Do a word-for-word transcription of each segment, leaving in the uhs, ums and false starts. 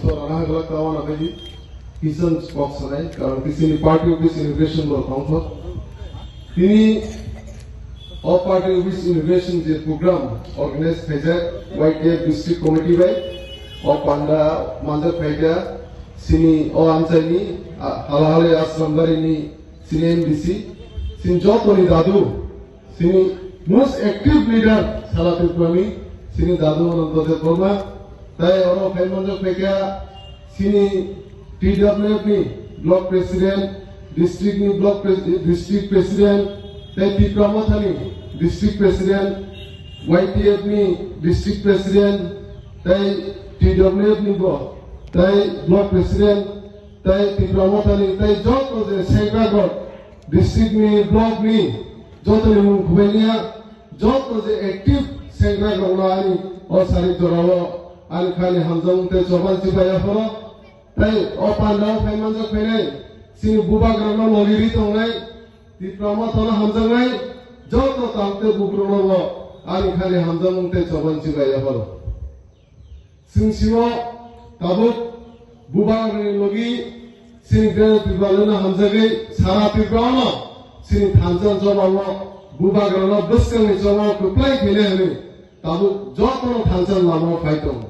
Rana hagla kawana bagi kisan spokes sanai, karon kisini party office inauguration bo tongkho. Tini o party office inauguration je program organize khaijak Y T F district committee bai, o panda manjak khaijak sini o amchaini, a, halahali Asrambari ni sini M D C, sini jotoni dadu, sini most active leader sara Tripura ni, sini dadu Ananta Debbarma, tai oro phai manjak phaikha sini T W F ni block president, district ni block pres-, district president, tai Tipra Motha ni district president, Y T F ni district president, tai T W F ni bo, tai block president, tai Tipra Motha ni, tai joto je sengra rok, district ni, block ni, joto ni mung khubailia, joto je active sengra rok no ani o sari jorao ani khali hamjamung tei choban chibai aphoro, tai o pandao phai manjak phainai, sini bubagra no logi ri tongnai, Tipra Motha no hamjaknai, joto tang tei bubrok no bo ani khali hamjamung tei choban chibai aphoro. Chwng simo tabuk bubagrani logi chini Greater Tipraland no hamjagwi sara Tripura no chini thansa jobao bubagrano bwskangni jobao kwplai khainai hwnwi tabuk jotono thansa lamao phai tongo.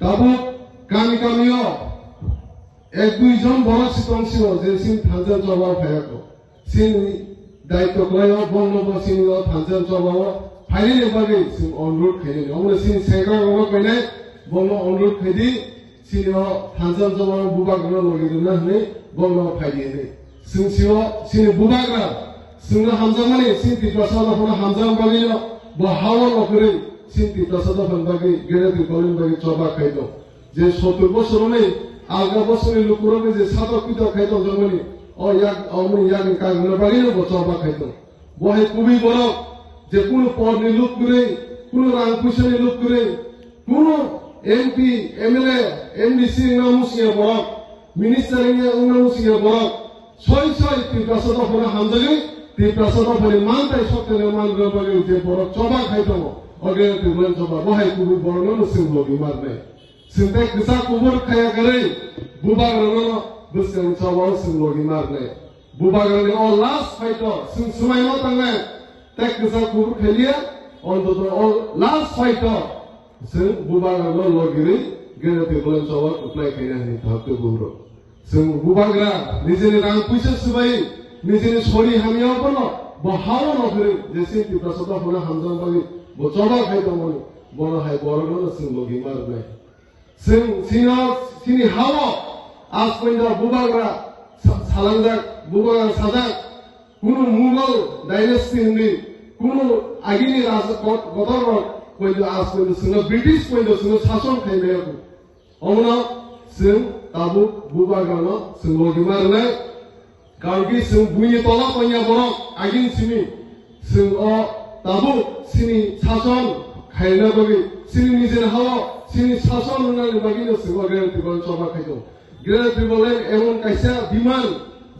Tabuk kami kamio ek dui jon borok si tong sio je chini thansa jobao phaiya kho. Chini daityo kwlaio bongno bo chini o thansa jobao phainani bagwi chwng onurut khainani. Omo chini sengra rokno khainai bongno onurut khaidi chini o thansa jobao bubagrano logi rwna hwnwi bongno phaidi hwnwi. Chwng sio chini bubagra chwngno hamjakmani chini Tiprasa dophano hamjakma bagwino bo hao no kwrwi chini Tiprasa dophani bagwi Greater Tipraland bagwi choba khai tong. Je sottur bosorni, alga bosorni lukurokni je satok pitok khai tongjakmani, o yak, omoni yakni kagrwna bagwino bo choba khai tong. Bo hai kubui borok, je kunu porni luk kwrwi, kunu rang puisani luk kwrwi, kunu M P, M L A, M D C wngna muchungya borok, minister wngya, wngna muchungya borok, soi soi Tiprasa dophano hamjagwi, Tiprasa dophani mantai sokthani manrwna bagwi je borok choba khai tongo, o Greater Tipraland choba, bo hai kubui borokno no chwng logi marnai. Chwng tei kwchak kubur khaya kwrwi bubagrano bwskang chobao chwng logi marnai. Bubagrani o last fight o chwng swmaino tangnai. Tei kwchak kubur khailia, ontoto o last fight o chwng bubagrano logirwi Greater Tipraland choba kwplai khaina hwnwi thapte bubrok. Chwng bubagra nijini rang puisa swbai, nijini sori hamya bono bo hao no kwrwi je chini Tiprasa dophano hamjak bagwi bo choba khai tongmani, bono hai borokno chwng logi marnai. Chwng chino, chini hao, aspoinda bubagra sa-, salangjak, bubagra sajak, kunu Mughal dynasty hwnwi, kunu agini raja kot-, kotor rok poindo aspoindo chwngno British poindo chwngno sason khai maya kunu. Omono chwng tabuk bubagrano chwng logi ma rwnai. Karon ki chwng buini tola tongya borok agin simi chwng o tabuk chini sason khaina bagwi chini nijeni hao chini sason wngnani bagwino chwng o Greater Tipraland choba khai tongo. Greater Tipraland emon kaisa demand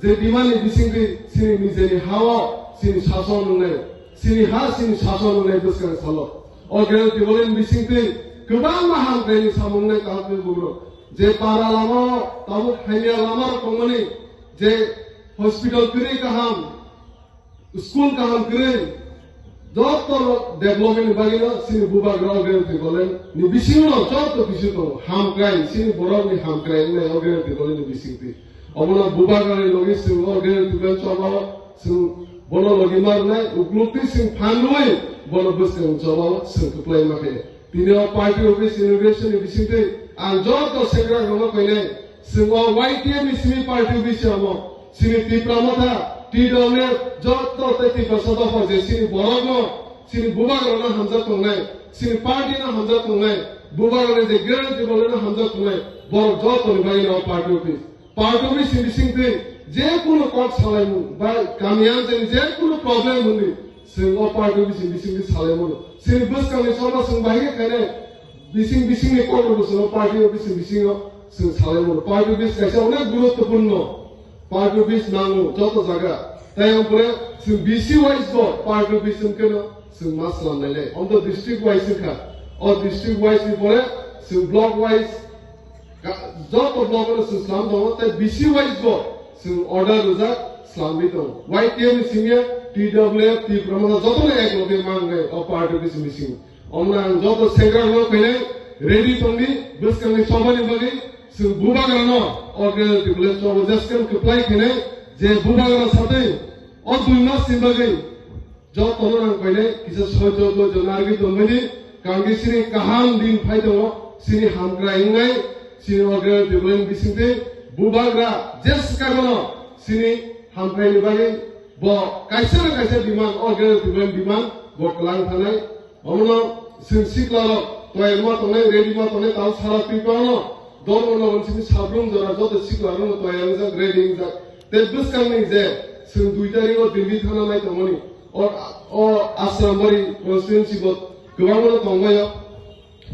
je demand ni bisingtwi chini nijeni hao chini sason wngnai, chini ha chini sason wngnai bwskang salo. O Greater Tipraland bisingtwi kwbangma hamkraini samung wngnai kaham khe bugrok. Je para lama o tabuk hamya lama rok tongmani, je hospital kwrwi kaham, school kaham kwrwi, joto development ni bagwi no chini bubagra o Greater Tipraland ni bisingo no joto bisingo tongo. Hamkrai, chini borok ni hamkrai wngnai o Greater Tipraland ni bisingtwi. Obono bubagra ni logi chwng o Greater Tipraland choba o chwng bono logi ma rwnai, ukluk twi chwng phan rwui bono bwskang choba o chwng kwplai ma khe. Tini o party office inauguration ni bisingtwi ang joto sengra rokno koinai, chwng o Y T F ni simi party office amo, chini Tipra Motha, T W F, joto tei Tiprasa dopha je chini borok no, chini bubagra no hamjak tongnai, chini party no hamjak tongnai, bubagra ni je Greater Tipraland no hamjak tongnai, borok joto ni bagwi no party office. Party bising bising twi je kunu kok salaimung ba kami amchaini je kunu problem hwnwi chwng o party bising bising twi salaimung. Chini bwskangni choba chwng bahai khe khainai bising bisingni kok rwgo chwng o party o bising bisingo chwng salaimung. Party bis kaisa onek guruttopurno. Party bis nango joto jaga. Tai ampore chwng B C wise bo party bis wngkheno chwng ma slam nailai. Omo district wise wngkha. O district wise ni pore Chwng block wise, ka-, joto block no chwng slam tongo, tei B C wise bo chwng order rijak slamwi tongo. Y T F ni simi ya, T W F, Tipra Motha joto no ek loge mang nai o party bising bising. Omno ang joto sengra no khainai ready tongdi, bwskangni chobani bagwi chwng bubagra no order tibule chobo jeskem kwplai khainai je bubagra satwi o dui mas ni bagwi jotono nang painai kisa soi joto jon argi tongmani kangki sini kaham din phai tongo, sini hamkrai wngnai, sini order tibule bisingtwi bubagra jeskem no sini hamkrai ni bagwi bo kaisa na kaisa demand order tibule demand bo kwlang thanai. Omono chwng sikla rok toyar ma tongnai, ready ma tongnai, tamo sara Tripura no dol no nang simi sabrum jora joto sikla rok no toyar wngjak, ready wngjak. Tei bwskang ni je chwng dui tarik o Delhi thana nai tongmani, o, o Asrambari constituency bo kwbangma no tongmai o.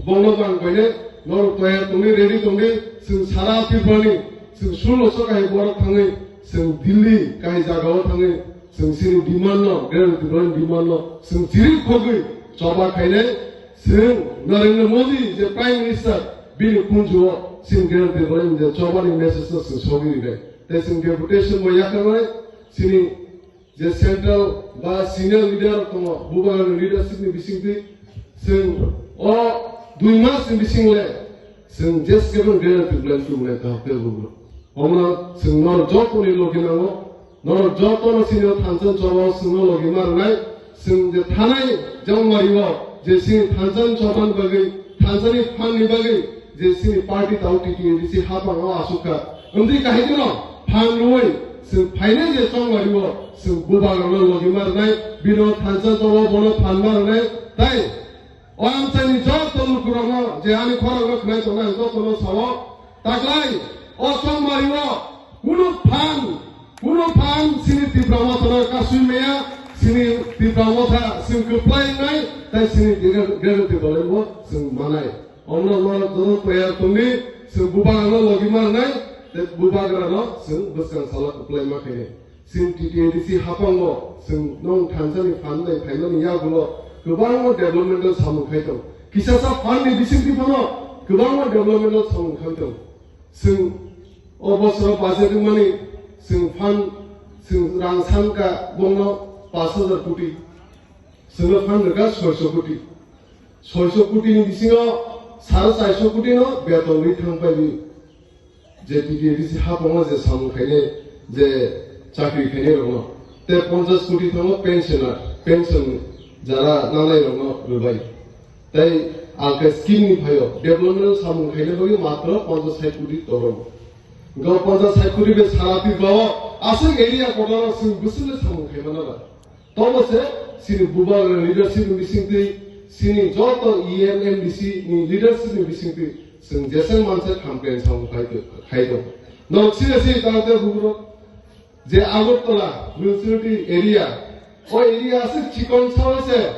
Bono bang koine norok toyar tongwi, ready tongwi, chwng sara Tripura ni chwng sullo so kahai borok thangwi, chwng Delhi kahai jaga o thangwi, chwng sini demand no, Greater Tripura ni demand no chwng chiri khogwi choba khainai. Chwng Narendra Modi je Prime Minister, bini kunju o chwng Greater Tripura ni je choba ni message no chwng sogwi rinai. Tei chwng deputation bo yakarnai, chini je central ba senior leader tongo, bubagra ni leadership ni bisingtwi chwng o dui mas ni bising le chwng jeskem Greater Tipraland tubunai kaham khe bubagra. Omo chwng norok joto ni logi nango, norok joto no sini o thansa chobao chwng no logi ma rwnai, chwng je thanai jangmari o je sini thansa ni choba ni bagwi, thansa ni phan ni bagwi je sini party tao T T A D C hapang o asuk kha. Wngtwi kahai kheno phan rwui chwng phainai je chongmari o chwng bubagra no logi ma rwnai, bino thansa chobao bono phan ma rwnai, tai o amchaini joto lukurokno je ani khorokno khwnai tongnai ang jotono sao, taklai o chongmari o kunu phan, kunu phan sini Tipra Motha no kasui maya, sini Tipra Motha chwng kwplai wngnai, tai sini Greater, Greater Tipraland bo chwng manai. Omno norok joto toyar tongdi, chwng bubagra no logi ma rwnai, tei bubagra no chwng bwskang salo kwplai ma khainai. Chwng T T A D C hapango chwng nong thansa ni phan bai phaimani yagulo kwbangma developmental samung khai tong. Kisasa phan ni bisingtwi phano kwbangma developmental samung khai tong. Chwng o bosoro budget wngmani chwng phan, chwng rang sanka bongno pash hajar koti. Chwngno phan rwkha soiso koti. Soiso koti ni bisingo sare charso koti no beton ri thang pai di. Je T T A D C hapango je samung khainai, je chakri khainai rokno. Tei ponchas koti thango pensioner, pension jara nanai rokno rwbai. Tei alka scheme ni phaio development o samung khaina bagwi matro ponchas sait koti torok. Go ponchas sait koti be sara Tripura o aswk area kotor o chwng bwswk le samung khaimano ba. Tobo se chini bubagra leadership ni bisingtwi, chini joto E M M D C ni leadership ni bisingtwi chwng jesai mansa campaign samung khai, khai tong. Nok sire si tangte bugrok je Agartala municipality area, o area aswk chikon sao se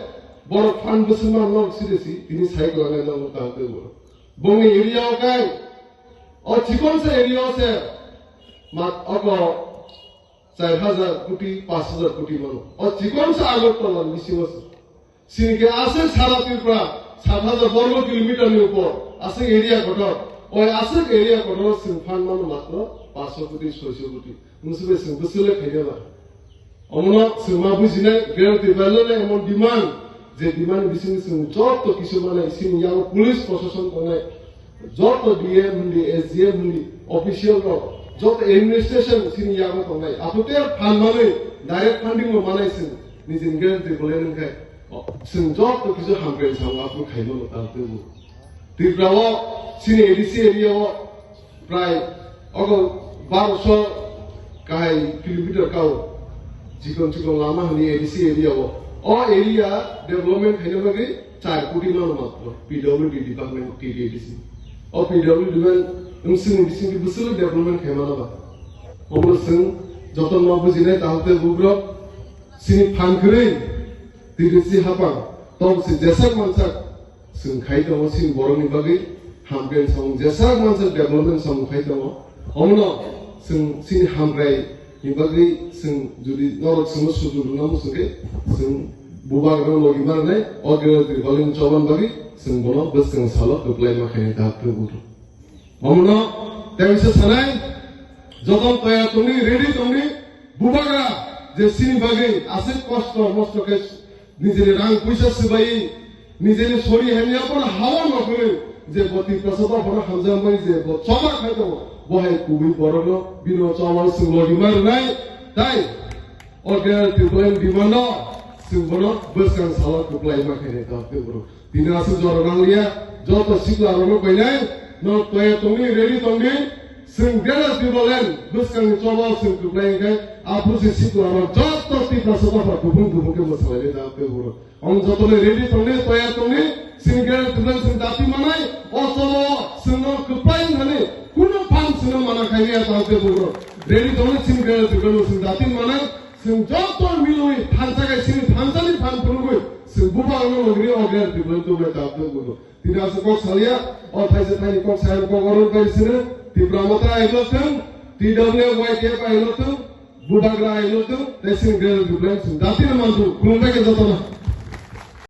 borok phan bwswkma nok sire si tini sai kwlanai nok tangte bugrok. Bongni area o kai o chikon sa area o se mat oko char hajar koti, pash hajar koti mano. O chikon sa Agartala ni bisingo se. Chini khe aswk sara Tripura sat hajar borgo kilometer ni upor aswk area kotor. O aswk area kotor o chwng phan mano matro pash koti, soiso koti. Wngsubai chwng bwswk le khaina ba. Omono chwng ma bujinai, Greater Tipraland no emon demand, je demand ni bisingtwi chwng joto kisu manai, chini yago police proshashan tongnai, joto D M hindi, S D M hindi, official rok, joto administration chini yago tongnai. Aphuru tei phan manwi direct funding bo manai chwng nijini Greater Tipraland wngkhe. O, chwng joto kisu hamkrai sango aphuru khaimano tang twibo. Tripura o chini A D C area o prai ogo barosho kahai kilometer kao chikon chikon lama hwnwi A D C area o. O area development khaina bagwi char koti mano matro P W D department, T T A D C. O P W D department wngsini bisingtwi bwswk development khaimano ba. Omo chwng joto ma bujinai tahok tei bubrok chini phan kwrwi T D C hapang tong si jesak mansak chwng khai tongo, chini borokni bagwi hamkrai samung jesak mansa development samung khai tongo. Omono chwng chini hamkrai ni bagwi chwng jodi norok chwngno sujur rwna muchungkhe chwng bubagrano logi manai o Greater Tipraland ni choban bagwi Chwng bono bwskang salo kwplai ma khainai ta twi bwrwi. Omono tei se sanai, joto toya tongni, ready tongni, bubagra je chini bagwi aswk kosto mosto khe nijini rang puisa swbai, nijini sori hamya bono hawa no hwnwi je bo Tiprasa dopha no hamjakmani je bo choba khai tongo, bo hai kubui borokno bino choba swng logima rwnai, tai order Tiprasa demand no chwng bono bwskang salo kwplai ma khainai ta twi bwrwi. Tini aswk jora nangliya, joto sikla rokno koinai, no toya tongni, ready tongni, chwng Greater Tipraland bwskangni choba chwng kwplai hwnkhe, aphuru se sikla rok joto Tiprasa dopha kubun kubun khe mwsalaini da tei bwrwi. Ang joto ni ready tongni, toya tongni, chwng Greater Tipraland chwng dati manai, o choba chwngno kwplai wngthani, kunu phan chwngno mana khailiya ta tei bwrwi. Ready tongni chwng Greater Tipraland chwng dati manai, Chwng joto milwi thansa khe chini thansani phan phunugwi chwng bubagrano logri o Greater Tipraland tubunai ta tubungo. Tini aswk kok salia, o thaisa thaini kok saya kok oro bai sini, Tipra Motha ailo thung, T W Y K F ailo thung, bubagra ailo thung, tei chini Greater Tipraland chwng datino manthung, khulumbai khe jotono.